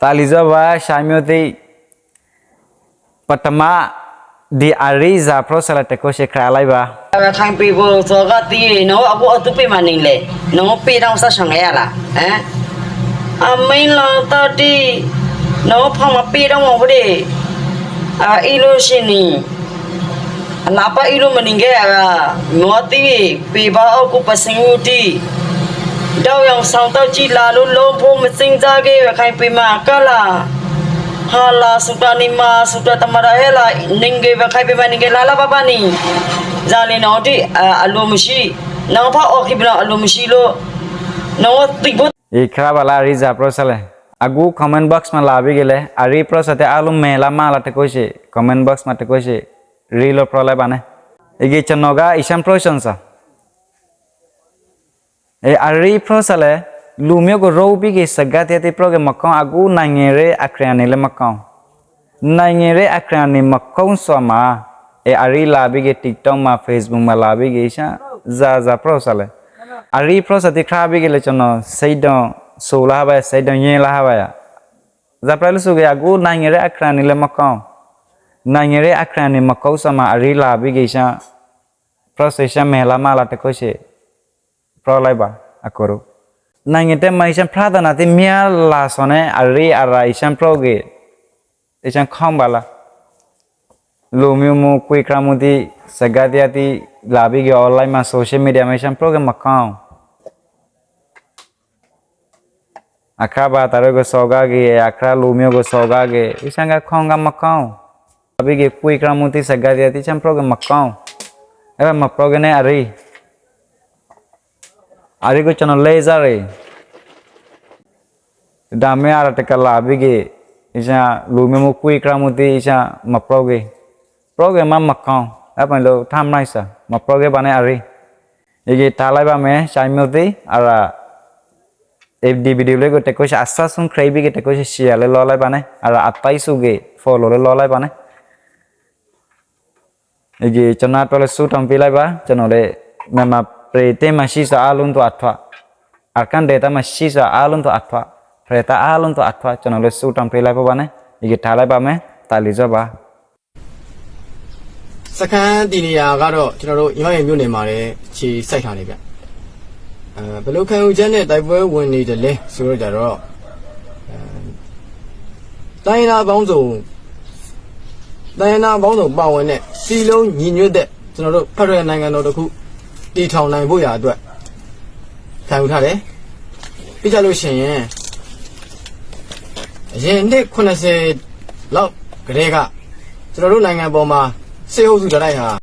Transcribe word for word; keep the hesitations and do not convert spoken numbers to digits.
သးလီၤစီဘၣ် ဆၢမဵဝ်းသ့ၣ် ပထမ ဒ်အရံဇာတ်ပျော်စလဲတကိးဆံးခြဲးလိုက်ဘၣ်. ရခိုင်ပြည်ကို စော်ကားသံ နော် အခုအသူပေးမှနေလေ နော် ပေးတောင်းစားဆောင်ရလား ဟမ် အမင်းလာတတ်တီ နော် ဖောင်မပေးတော့မဟုတ်ဘူး အအီလိုရှင်နီ အနာပါအီလိုမနင်ကဲအရာ နော်သံ ပေပါအကူပစင်ဦးတီ တောင်ရောင်ဆောင်တောက်ကြီးလာလို့ လုံးဖို့မစင်စားခဲ့ ရခိုင်ပြည်မှာကလာ ဟာလာ စူတာနီမၤ စူတာတမရဟဲလာ နင်ဂ့ၤ ရခိုင်ပြည်မှာ နင်ဂ့ၤ လာလာပါပါနီ ဇာလီနော်တီ အလိုမရှိ နော်ဖာအော်ခိပလီ အလိုမရှိလို့ နော်သံဖို့ အံၤ ခြဲးဘၣ်လၢအရံဇာတ်ပျော်စလဲ အဂု comment box မၤလၢဘံက့ၤလဲၣ် အရံပျော်စလဲ အါလူမဲာ်လၢမၤလၢတကိးဆံး comment box မၤတကိးဆံး ရံလိာ်ပျော်လၢဘၣ်န့ၣ် အံၤက့ၤ ကျွန်တော်က အံၤဆၢပျော်စလဲ အံၤ အရံပျော်စလဲ လူမျိုးကို ရောပြီး က့ၤ စကားသံ သံပျော်က့ၤ မကောင်း အခု နိုင်ငံရေး အခရာ န့ၣ်လၢ မကောင်း နိုင်ငံရေး အခရာ န့ၣ် မကောင်းစွာ မၤ အံၤ အရံလၢဘံက့ၤ TikTok မၤ Facebook မၤလၢဘံက့ၤ အံၤဆၢ ဇာတ်ဇာတ်ပျော်စလဲ အရံပျော်စလဲ သံခြဲးဘံက့ၤလၢ ကျွန်တော် စိတ်ဓာတ်ဆိုးလၢဟါဘၣ်ယၤ စိတ်ဓာတ်ငြိမ်လၢဟါဘၣ်ယၤ ဇာတ်ပျော်လၢစူက့ၤ အခု နိုင်ငံရေး အခရာ န့ၣ်လၢ မကောင်း နိုင်ငံရေး အခရာ န့ၣ် မကောင်းစွာ မၤ အရံလၢဘံက့ၤ အံၤဆၢ ပျော်စလဲ အံၤဆၢ မဲာ်လၢမၤလၢတကိးဆံး ပျော်လိုက်ဘၣ် အကိးရီ နိုင်ငံထဲမှာ အံၤဆၢ ပြဿနာသ့ၣ် များလာစွာ န့ၣ် အရံအရံ အံၤဆၢပျော်က့ၤ အံၤဆၢ ကောင်းဘၣ်လၢ လူမျိုးမုန်း ကွဲပြားမှုသ့ၣ် စကားသံ သံလၢဘံက့ၤ online မၤ social media မၤ အံၤဆၢပျော်က့ၤ မကောင်း အခါ ဘာသာရေးကို စော်ကားက့ၤ အခါ လူမျိုးကို စော်ကားက့ၤ အံၤဆၢ ကောင်းကမကောင်း လၢဘံက့ၤ ကွဲပြားမှုသ့ၣ် စကားသံ သံဆၢပျော်က့ၤ မကောင်း အဲၣ်ဘၣ် မပျော်က့ၤ န့ၣ် အရံ အရံကို ကျွန်တော် လေးစားတယ် ဒါပေမဲ့ အါတက့ၢ်လၢဘံက့ၤ အံၤဆၢ လူမျိုးမုန်း ကွဲပြားမှုသ့ၣ် အံၤဆၢ မပျော်က့ၤ ပျော်က့ၤမး မကောင်း အဲၣ်ဘၣ် လၢ ထမ်းလိုက်စၢ် မပျော်က့ၤဘၣ် န့ၣ် အရံ အံၤက့ၤ တၢ်လၢဘၣ်မ့ၢ် ဆၢမၢ်သ့ၣ် အရံ ဒီ video လၢက တကိးဆံး အစၢ် subscribe ဘံက့ၤ တကိးဆံး share လၢ လီၤလၢဘၣ် န့ၣ် အရံ အသံစူက့ၤ follow လၢ လီၤလၢဘၣ် န့ၣ် အံၤက့ၤ ကျွန်တော်အတွက်လည်း ဆုတောင်းပေးလိုက်ပါ ကျွန်တော်လည်း မြန်မာပြည်ထဲမှာရှိစွာ အားလုံးအတွက် အခန်းဒေသမှာရှိစွာ အားလုံးအတွက် ပရိသတ်အားလုံးအတွက် ကျွန်တော်လည်း ဆုတောင်းပေးလိုက်ပါ ဘၣ် န့ၣ် အံၤက့ၤ တၢ်လၢဘၣ်မ့ၢ် သးလီၤစီဘၣ် စခန်းတည်နေရာကတော့ ကျွန်တော်တို့ ညီမရန်မြို့နယ်မှာလည်း ခြေစိုက်ထားတယ်ဗျ။ အဲ ဘယ်လိုခံယူချက်နဲ့ တိုက်ပွဲဝင်နေတယ်လဲဆိုတော့ကျတော့ အဲ တိုင်းရင်းသားပေါင်းစုံ တိုင်းရင်းသားပေါင်းစုံပါဝင်တဲ့ စည်းလုံးညီညွတ်တဲ့ ကျွန်တော်တို့ ဖက်ဒရယ်နိုင်ငံတော်တစ်ခု တည်ထောင်နိုင်ဖို့ရာအတွက် ခံယူထားတယ်။ ပြီးကြလို့ရှိရင် အရင်နှစ်ခုနှစ်ဆယ်လောက်ကတည်းက ကျွန်တော်တို့နိုင်ငံပေါ်မှာ စစ်အုပ်စုလက်ထက်ဟာ